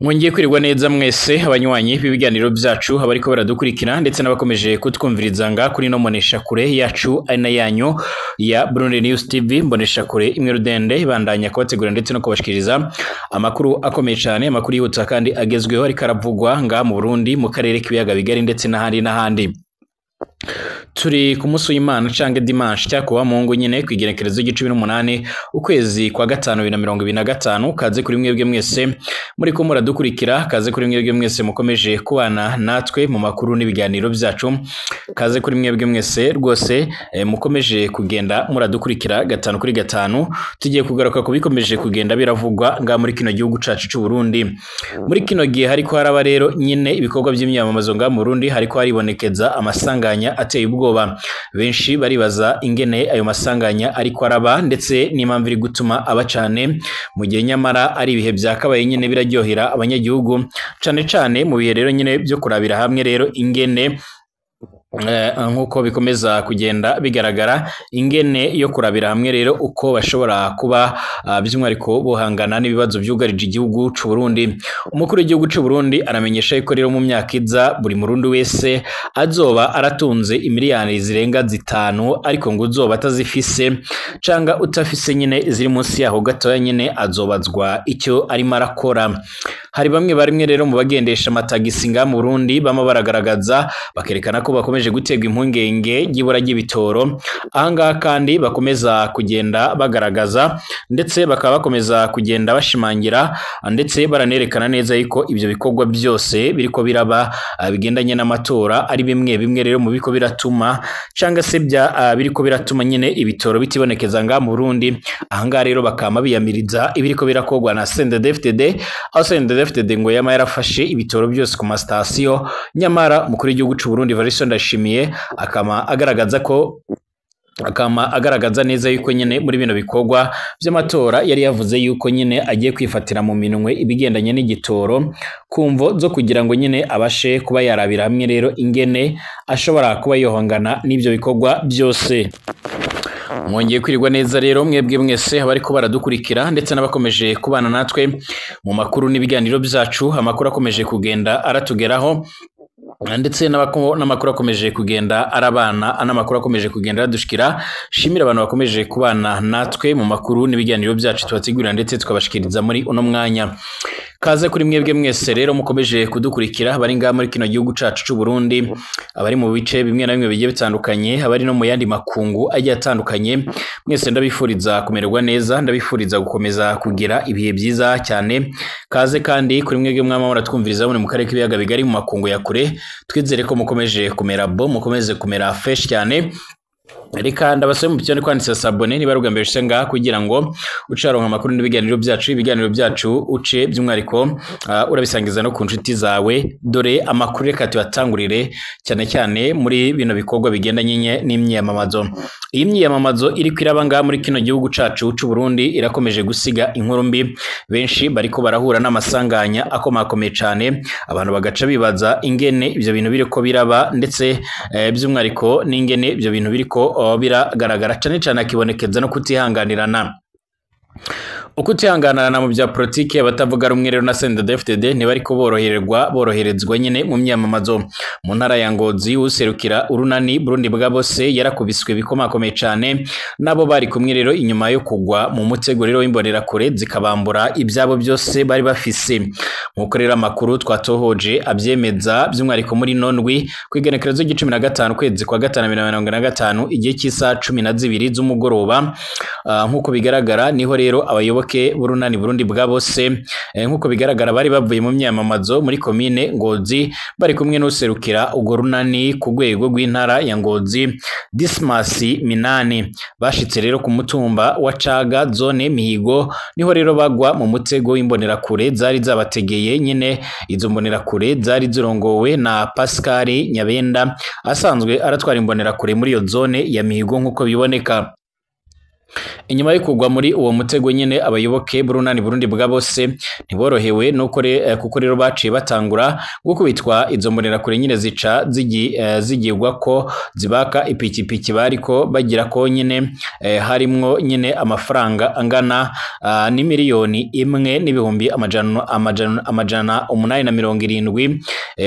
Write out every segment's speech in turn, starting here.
Mwongeye kwirirwa neza mwese abanywanyi b'ibiganiro byacu, abariko baradukurikira ndetse n'abakomeje kutwumviriza nga kuri no mbonesha kure yacu ari na yanyu ya Burundi News TV, mbonesha kure imwe rudende ibandanya kubategura ndetse no kubashikiriza amakuru akomeye cyane, amakuru yihuta kandi agezweho ariko aravugwa nga mu Burundi, mu karere k'ibiyaga bigari ndetse n'ahandi n'ahandi. Turi ku munsi w'Imana canke dimanche cyakuba Mungu nyine kwigerekerezo ry'icumi n'umunani ukwezi kwa gatanu 2025. Kaze kuri mwebwe mwese muri ko muradukurikira, kaze kuri mwebwe mwese mukomeje kubana natwe mu makuru n'ibiganiro byacu, kaze kuri mwebwe mwese rwose mukomeje kugenda muradukurikira gatanu kuri gatanu. Tugiye kugaruka ku bikomeje kugenda biravugwa nga muri kino gihugu cacu c'u Burundi. Muri kino gihe hariko haraba rero nyine ibikorwa by'imyamamazo nga mu Burundi, hariko haribonekeza amasanganya ateye ubwoba. Benshi baribaza ingene ayo masanganya ariko araba ndetse n'impamvu iri gutuma aba cane, mu gihe nyamara ari ibihe byakabaye nyine biraryohera abanyagihugu, cane cane mu bihe rero nyine byo kurabira hamwe rero ingene nkuko bikomeza kugenda bigaragara, ingene yo kurabira hamwe rero uko bashobora kuba by'umwihariko bohangana n'ibibazo byugarije igihugu c'u Burundi. Umukuru w'igihugu c'u Burundi aramenyesha yuko rero mu myaka iza buri murundi wese azoba aratunze imiliyari zirenga 5, ariko ngo uzoba atazifise canga utafise nyine ziri munsi yaho gatoya nyine azobazwa icyo arimo arakora. Hari bamwe barimwe rero mu bagendesha amatagisi nga mu Burundi bama baragaragaza bakerekana ko bakomeje guterwa impungenge y'ibura ry'ibitoro. Ahangaha kandi bakomeza kugenda bagaragaza ndetse bakaba bakomeza kugenda bashimangira ndetse baranerekana neza yuko ibyo bikorwa byose biriko biraba bigendanye n'amatora ari bimwe bimwe rero mu biko biratuma canga se bya biriko biratuma nyine ibitoro bitibonekeza nga mu Burundi. Ahangaha rero bakama biyamiriza ibiriko birakorwa na CNDD-FDD, aho CNDD-FDD ngo yama yarafashe ibitoro byose ku masitasiyo, nyamara umukuru w'igihugu c'u Burundi Evariste Ndayishimiye akama agaragaza ko akama agaragaza neza yuko nyine muri bino bikorwa by'amatora yari yavuze yuko nyine agiye kwifatira mu minwe ibigendanye n'igitoro kumvo zo kugira ngo nyine abashe kuba yarabira hamwe rero ingene ashobora kuba yohangana n'ibyo bikorwa byose. Mwongeye kwirirwa neza rero mwebwe mwese abariko baradukurikira ndetse n'abakomeje kubana natwe mu makuru n'ibiganiro byacu. Amakuru akomeje kugenda aratugeraho ndetse n'amakuru akomeje kugenda arabana, n'amakuru akomeje kugenda aradushikira. Shimira abantu bakomeje kubana natwe mu makuru n'ibiganiro byacu tubategurira ndetse tukabashikiriza muri uno mwanya. Kaze kuri mwebwe mwese rero mukomeje kudukurikira abari ngaha muri kino gihugu cacu c'u Burundi, abari mu bice bimwe na bimwe bigiye bitandukanye, abari no mu yandi makungu agiye atandukanye, mwese ndabifuriza kumererwa neza, ndabifuriza gukomeza kugira ibihe byiza cyane. Kaze kandi kuri mwebwe mwama muratwumviriza muri mu karere k'ibiyaga bigari mu makungu ya kure, twizere ko mukomeje kumera bo, mukomeze kumera fresh cyane. Reka ndabasaba mu byo kwanditse sabone niba rugambe ngaha kugira ngo ucaronka amakuru n'ibiganiro byacu, ibiganiro byacu uce by'umwariko urabisangiza no ku nshuti zawe. Dore amakuru reka tubatangurire cyane cyane muri bino bikorwa bigendanye n'imyiyamamazo. Iyi myiyamamazo iri kwiraba ngaha muri kino gihugu cacu c'u Burundi irakomeje gusiga inkuru mbi, benshi bariko barahura n'amasanganya akomakomeye cyane, abantu bagaca bibaza ingene ibyo bintu biriko biraba ndetse by'umwariko n'ingene ibyo bintu biriko biragaragara cyane cyane akibonekeza no kutihanganirana. Ukutihanganirana mu bya politiki, abatavuga rumwe rero na CNDD-FDD ntibariko boroherezwa nyine mu myamamazo. Mu ntara ya Ngozi userukira urunani Burundi bwa bose yarakubiswe bikomakomeye cyane nabo bari kumwe rero inyuma yo kugwa mu mutego rero w'imbonerakure zikabambura ibyabo byose bari bafise. Nkuko rero amakuru twatohoje abyemeza by'umwihariko muri nondwi kwigenekerezo ry'icumi na gatanu kwezi kwa gatanu 2025 igihe cy'isaha 12 z'umugoroba, nkuko bigaragara niho rero abayoboke b'urunani Burundi bwa bose nkuko bigaragara bari bavuye mu myamamazo muri komine Ngozi bari kumwe n'userukira ugo runani ku rwego rw'intara ya Ngozi Dismas Minani. Bashitse rero ku mutumba wa Caga zone Mihigo, niho rero bagwa mu mutego w'imbonerakure zari zabategeye nyine. Izo mbonerakure zari zirongowe na Pascal Nyabenda asanzwe aratwara imbonerakure muri iyo zone ya Mihigo nkuko biboneka. Inyuma yo kugwa muri uwo mutego nyene, abayoboke b'urunani Burundi bwa bose ntiborohewe nuko kuko rero baciye batangura gukubitwa izo mbonerakure nyine, zica zigirwa ko zibaka ipikipiki bariko bagira ko nyine harimwo nyine amafaranga angana n'imiliyoni 1 n'ibihumbi 870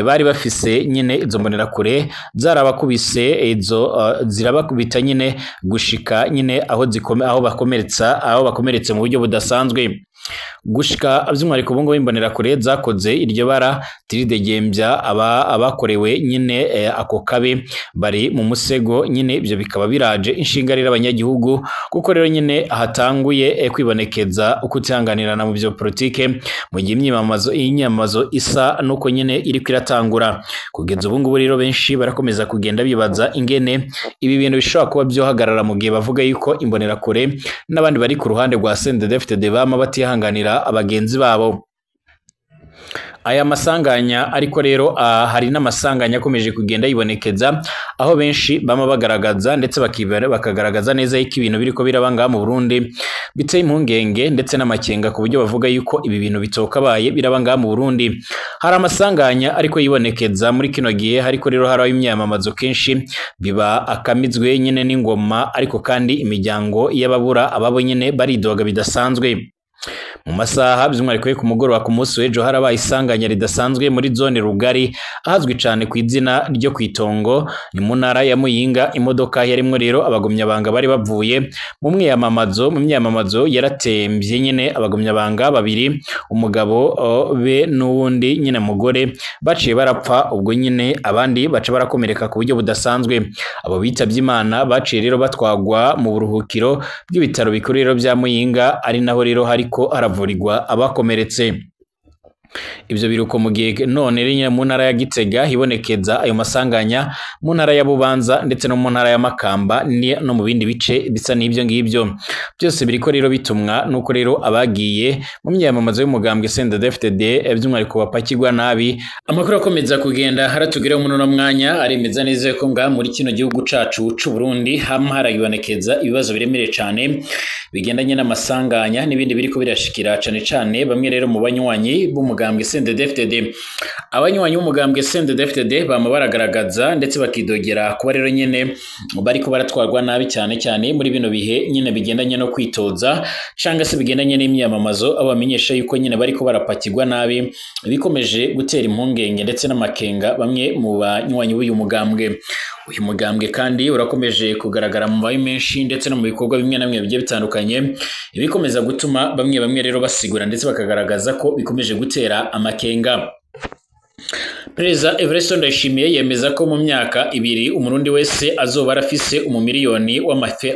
bari bafise nyine. Izo mbonerakure zarabakubise, izo zirabakubita nyine gushika nyine aho zikome, aho bakomeretsa, aho bakomeretse mu buryo budasanzwe. Gushika by'umwihariko ubu ngubu imbonerakure zakoze iryo bara tiridegembya, abakorewe nyine ako kabe bari mu musego nyine. Ibyo bikaba biraje inshinga rero abanyagihugu, kuko rero nyine hatanguye kwibonekeza ukutihanganirana mu byo politike mu gihe imyamamazo isa nuko nyine iri kwiratangura. Kugeza ubu ngubu rero benshi barakomeza kugenda bibaza ingene ibi bintu bishobora kuba byohagarara, mu gihe bavuga yuko imbonerakure n'abandi bari ku ruhande rwa CNDD-FDD bama batihanganira abagenzi babo. Aya masanganya ariko rero hari n'amasanganya akomeje kugenda yibonekeza, aho benshi bama bagaragaza ndetse bakagaragaza neza yuko ibintu biriko biraba ngaha mu Burundi biteye impungenge ndetse n'amakenga, ku buryo bavuga yuko ibi bintu bitokabaye biraba ngaha mu Burundi. Hari amasanganya ariko yibonekeza muri kino gihe, ariko rero hari imyamamazo kenshi biba akamizwe nyine n'ingoma, ariko kandi imiryango y'ababura ababo nyine baridoga bidasanzwe. Mu masaha by'umwihariko yo ku mugoroba ku munsi w'ejo harabaye isanganya ridasanzwe muri zone Rugari, ahazwi cyane ku izina ryo kwitongo, ni mu ntara ya Muyinga. Imodoka yarimwo rero abagumyabanga bari bavuye mu myamamazo yaratembye nyine. Abagumyabanga babiri, umugabo be n'uwundi nyine mugore, baciye barapfa ubwo nyine, abandi baca barakomereka ku buryo budasanzwe. Abo bitavye Imana baciye rero batwagwa mu buruhukiro bw'ibitaro bikuru rero bya Muyinga, ari naho rero hariko haravurirwa abakomeretse. Ivyo biruko mu gihe none rero mu ntara ya Gitega hibonekeza ayo masanganya, mu ntara ya Bubanza ndetse no mu ntara ya Makamba no mu bindi bice bisa n'ibyo ngibyo. Byose biriko rero bitumwa nuko rero abagiye mu myamamazo y'umugambwe CNDD-FDD by'umwihariko bapakirwa nabi. Amakuru akomeza kugenda haratugeraho muri uno mwanya aremeza neza ko ngaha muri kino gihugu cacu c'u Burundi hama haribonekeza ibibazo biremereye cane bigendanye n'amasanganya n'ibindi biriko birashikira cane cane bamwe rero mu banywanyi b'umugambwe CNDD-FDD. Abanywanyi b'umugambwe CNDD-FDD bama baragaragaza ndetse bakidogera kuba rero nyene bariko baratwarwa nabi cyane cyane muri bino bihe nyene bigendanye no kwitoza canga se bigendanye n'imyamamazo, abo bamenyesha yuko nyene bariko barapakirwa nabi, bikomeje gutera impungenge ndetse n'amakenga bamwe mu banywanyi b'uyu mugambwe. Uyu mugambwe kandi urakomeje kugaragara mu mabi menshi ndetse no mu bikorwa bimwe na bimwe bigiye bitandukanye, ibikomeza gutuma bamwe bamwe rero basigura ndetse bakagaragaza ko bikomeje gutera amakenga. Perezida Evariste Ndayishimiye yemeza ko mu myaka 2 umurundi wese azoba arafise umumiliyoni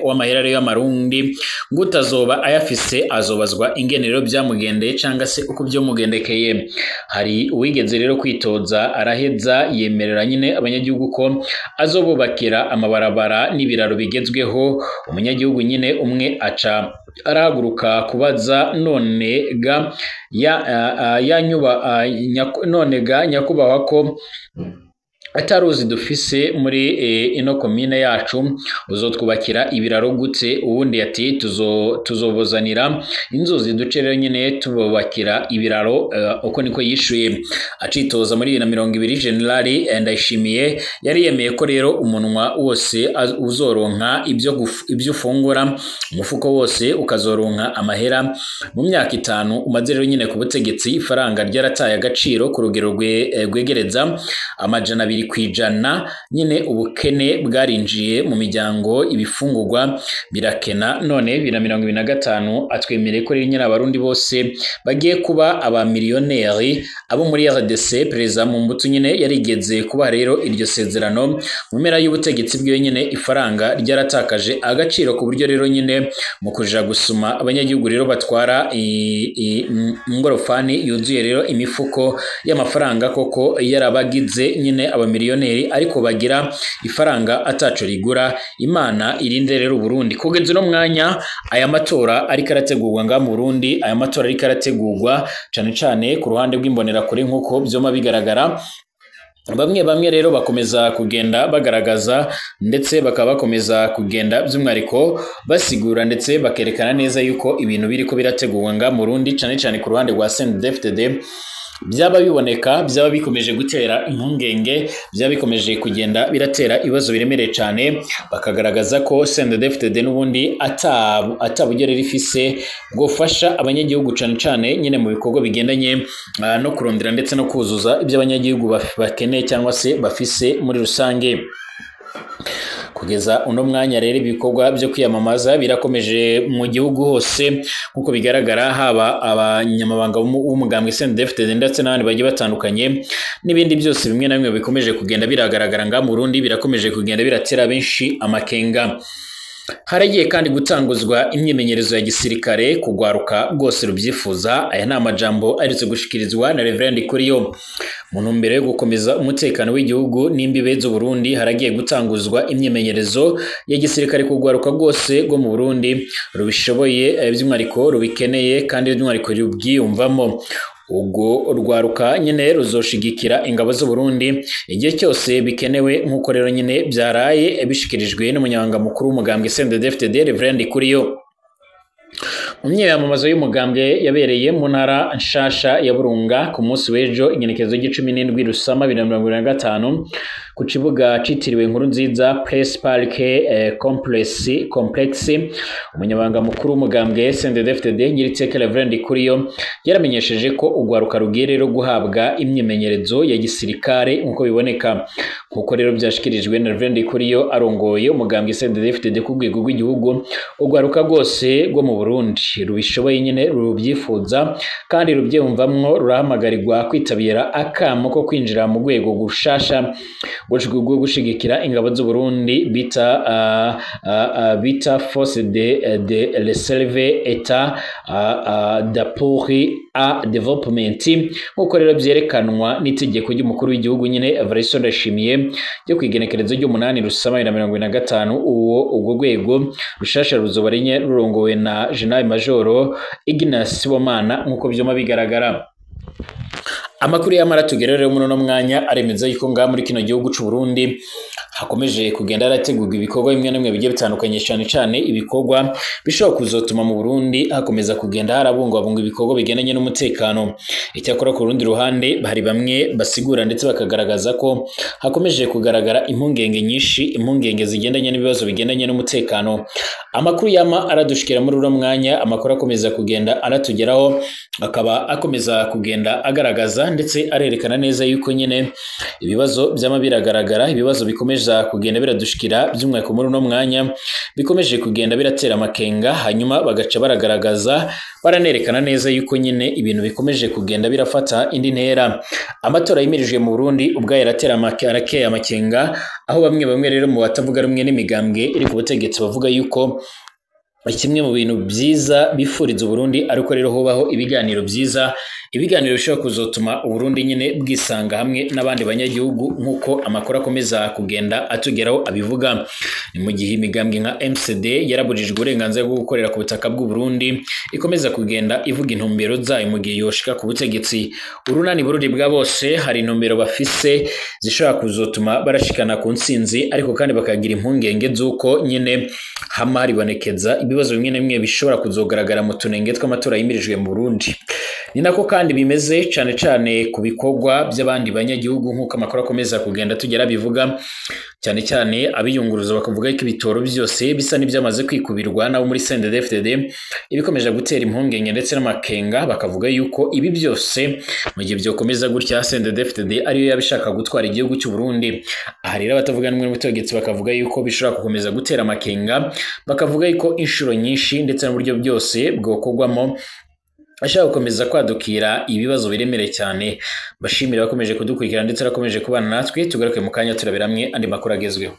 w'amahera y'amarundi, ngo utazoba ayafise azobazwa ingene rero byamugendeye canga se uko byomugendekeye. Hari uwigeze rero kwitoza araheza yemerera nyine abanyagihugu ko azobubakira amabarabara n'ibiraro bigezweho. Umunyagihugu nyine umwe aca arahaguruka kubaza none ga none ga nyakubahwa ko ataruzi dufise muri ino komine yacu, uzotwubakira ibiraro gute? Uwundi ati tuzobozanira inzuzi duce rero nyine tububakira ibiraro. Uko niko yishuye. Acitoza muri 2020 General Ndayishimiye yari yemeye ko rero umunwa wose uzoronka ibyo ufungura, umufuko wose ukazoronka amahera. Mu myaka 5 umaze rero nyine ku butegetsi, ifaranga ryarataye agaciro ku rugero rwegereza 200% nyine. Ubukene bwarinjiye mu miryango, ibifungurwa birakena. None 2025 atwemereye ko rero nyine abarundi bose bagiye kuba aba millionnaire abo muri RDC. Perezida Mumbutu nyine yarigeze kuba rero iryo sezerano mu mpera y'ubutegetsi bwiwe nyine ifaranga ryaratakaje agaciro, ku buryo rero nyine mu kuja gusuma abanyagihugu rero batwara ingorofani yuzuye rero imifuko y'amafaranga, koko yarabagize nyine abamiliyoneri, ariko bagira ifaranga ataco rigura. Imana irinde rero Burundi. Kugeza uno mwanya aya matora ariko arategurwa nga mu Burundi, aya matora ariko arategurwa cane cane ku ruhande rw'imbonerakure nkuko byoma bigaragara. Bamwe bamwe rero bakomeza kugenda bagaragaza ndetse bakaba bakomeza kugenda by'umwihariko basigura ndetse bakerekana neza yuko ibintu biriko birategurwa nga mu Burundi, cane cane ku ruhande rwa CNDD-FDD, byaba biboneka, byaba bikomeje gutera impungenge, byaba bikomeje kugenda biratera ibibazo biremereye cane. Bakagaragaza ko CNDD-FDD n'ubundi atabugerera ifise bwofasha abanyagihugu, cane cane nyine mu bikorwa bigendanye no kurondera ndetse no kuzuza ibyo abanyagihugu bakeneye cyangwa se bafise muri rusange. Kugeza uno mwanya rero ibikorwa byo kwiyamamaza birakomeje mu gihugu hose nk'uko bigaragara, haba abanyamabanga w'umugambwe CNDD-FDD ndetse n'abandi bagiye batandukanye, n'ibindi byose bimwe na bimwe bikomeje kugenda biragaragara nga mu Burundi, birakomeje kugenda biratera benshi amakenga. Haragiye kandi gutanguzwa imyimenyerezo ya gisirikare kugwaruka rwose rubyifuza. Aya ni amajambo aherutse gushikirizwa na Reverend Kuriyo. Mu ntumbero yo gukomeza umutekano w'igihugu n'imbibe z'u Burundi, haragiye gutanguzwa imyimenyerezo ya gisirikare kugwaruka rwose rwo mu Burundi rubishoboye, by'umwihariko rubikeneye kandi by'umwihariko rubyiyumvamo. Ubwo rwaruka nyine ruzoshigikira ingabo z'u Burundi igihe cyose bikenewe, nk'uko rero nyine byaraye bishikirijwe n'umunyamabanga mukuru w'umugambwe CNDD-FDD Reverend Kuriyo. Mu myiyamamazo y'umugambwe yabereye mu ntara nshasha ya Burunga ku munsi w'ejo, igenekerezo ry'icumi n'indwi Rusama 2025, ku kibuga citiriwe Inkuru Nziza Press Park Complex, umunyamabanga mukuru w'umugambwe CNDD-FDD Nyiriteka Reverend Kuriyo yaramenyesheje ko urwaruka rugiye rero guhabwa imyimenyerezo ya gisirikare nk'uko biboneka. Nk'uko rero byashikirijwe na Reverend Kuriyo arongoye umugambwe CNDD-FDD ku rwego rw'igihugu, urwaruka rwose rwo mu Burundi rubishoboye nyine, rubyifuza kandi rubyiyumvamwo, rurahamagarirwa kwitabira akamo ko kwinjira mu rwego gushasha rwo gushigikira ingabo z'u Burundi bita Force de Reserve Etat d'appui à Développement, nk'uko rero byerekanwa n'itegeko ry'umukuru w'igihugu nyine Evariste Ndayishimiye ryo kwigenekerezo ry'umunani Rusama 2025. Uwo urwo rwego rushasha ruzoba rurongowe na General Majoro Ignace Sibomana, nk'uko byoma bigaragara. Amakuru y'amara tugerere muri uno mwanya aremeza yuko ngaha muri kino gihugu c'u Burundi hakomeje kugenda harategurwa ibikorwa bimwe na bimwe bigiye bitandukanye, cyane cyane ibikorwa bishobora kuzotuma mu Burundi hakomeza kugenda harabungwabungwa ibikorwa bigendanye n'umutekano. Icyakora ku rundi ruhande hari bamwe basigura ndetse bakagaragaza ko hakomeje kugaragara impungenge nyinshi, impungenge zigendanye n'ibibazo bigendanye n'umutekano. Amakuru yama aradushikira muri uno mwanya, amakuru akomeza kugenda aratugeraho, akaba akomeza kugenda agaragaza ndetse arerekana neza yuko nyine ibibazo byama biragaragara, ibibazo bikomeza kugenda biradushikira by'umwihariko muri uno mwanya bikomeje kugenda biratera amakenga. Hanyuma bagaca baragaragaza, baranerekana neza yuko nyine ibintu bikomeje kugenda birafata indi ntera. Amatora yimirijwe mu Burundi ubwayo aratera arakeye amakenga, aho bamwe bamwe rero mu batavuga rumwe n'imigambwe iri ku butegetsi bavuga yuko kimwe mu bintu byiza bifuriza Uburundi ariko rero hubaho ibiganiro byiza, ibiganiro bishobora kuzotuma Uburundi nyine bwisanga hamwe n'abandi banyagihugu, nk'uko amakuru akomeza kugenda atugeraho abivuga. Ni mu gihe imigambwe nka MCD yarabujijwe uburenganzira bwo gukorera ku butaka bw'u Burundi ikomeza kugenda ivuga intumbero zayo mu gihe yoshika ku butegetsi. Urunani Burundi bwa bose hari intumbero bafise zishobora kuzotuma barashikana ku ntsinzi, ariko kandi bakagira impungenge z'uko nyine hama haribonekeza ibibazo bimwe na bimwe bishobora kuzogaragara mu tunenge tw'amatora yimirijwe mu Burundi. Ni nako kandi bimeze cane cane ku bikorwa by'abandi banyagihugu, nk'uko amakuru akomeza kugenda tugera bivuga, cyane cyane abiyunguruza bakavuga ko ibitoro byose bisa n'ibyamaze kwikubirwa nabo muri CNDD-FDD, ibikomeje gutera impungenge ndetse n'amakenga. Bakavuga yuko ibi byose mu gihe byokomeza gutya CNDD-FDD ariyo yabishaka gutwara igihugu cy'u Burundi. Aha rero abatavuga rumwe n'ubutegetsi bakavuga yuko bishobora gukomeza gutera amakenga, bakavuga yuko inshuro nyinshi ndetse n'uburyo byose bwokorwamo ashaka gukomeza kwadukira ibibazo biremereye cyane. Bashimira abakomeje kudukurikira ndetse abakomeje kubana natwe. Tugaruke mu kanya turabera hamwe andi makuru agezweho.